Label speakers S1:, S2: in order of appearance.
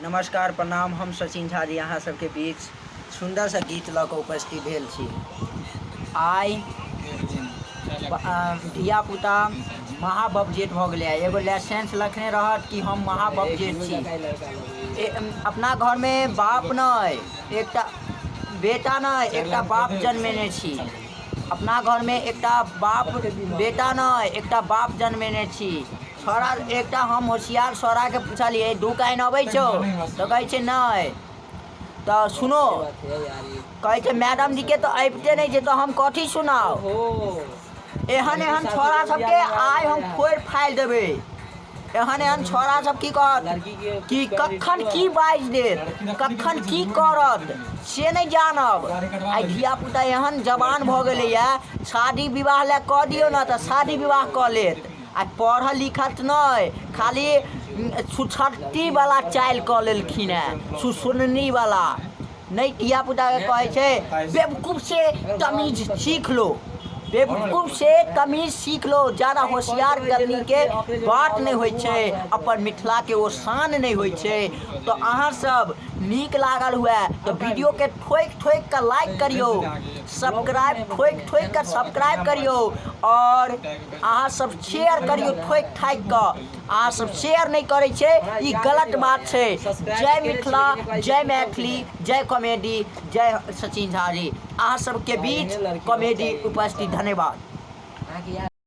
S1: नमस्कार, प्रणाम। हम सचिन झा जी अहाँ सबके बीच सुन्दर सा गीत लऽ कऽ उपस्थित भेल छी। आइ धियापुता महाबपजेट भऽ गेलै। एगो लाइसेंस रखने रहत कि हम महाबपजेट छी। अपना घरमे बाप नहि, एकटा बेटा नहि, एकटा बाप जन्मेने छी। अपना घरमे एकटा बाप, बेटा नहि, एकटा बाप जन्मेने छी। छौड़ा एकटा, हम होशियार छौड़ाके पुछलियै, दू काइन अबै छौ? तऽ कहै छै नहि। तऽ सुनो, कहै छै मैडम जीके तऽ अबिते नहि छै, तऽ हम कथी सुनाउ? एहन एहन छौड़ा सबके आइ हम फोड़ि फाड़ि देबै। एहन एहन छौड़ा सब की कहत कि कखन की बाजि देत, कखन की करत, से नहि जानब। आइ धियापुता एहन जवान भऽ गेलैए, शादी विवाह लए कऽ दियौ ने तऽ शादी विवाह कऽ लेत। आ पढ़ल लिखल नहि, खाली छुछत्तीवला चालि कऽ लेलखिन हेँ, छुछुन्नीवला नहि। धियापुताके कहै छै, बेवकूफ से तमीज सीख लो, बेवकूफ से तमीज सीख लो। जादा होशियार करनीके बात नहि होइ छै, अपन मिथिलाके ओ शान नहि होइ छै। तऽ अहाँ सब नीक लागल हुए तऽ वीडियोके ठोकि ठोकि कऽ लाइक करियौ, सब्सक्राइब ठोकि ठोकि कऽ सब्सक्राइब करियौ आओर अहाँ सब शेयर करियौ ठोकि ठाकि कऽ। अहाँ सब शेयर नहि करै छै, ई गलत बात छै। जय मिथिला, जय मैथिली, जय कॉमेडी, जय सचिन झा जी। अहाँ सबके बीच कॉमेडी उपस्थित। धन्यवाद।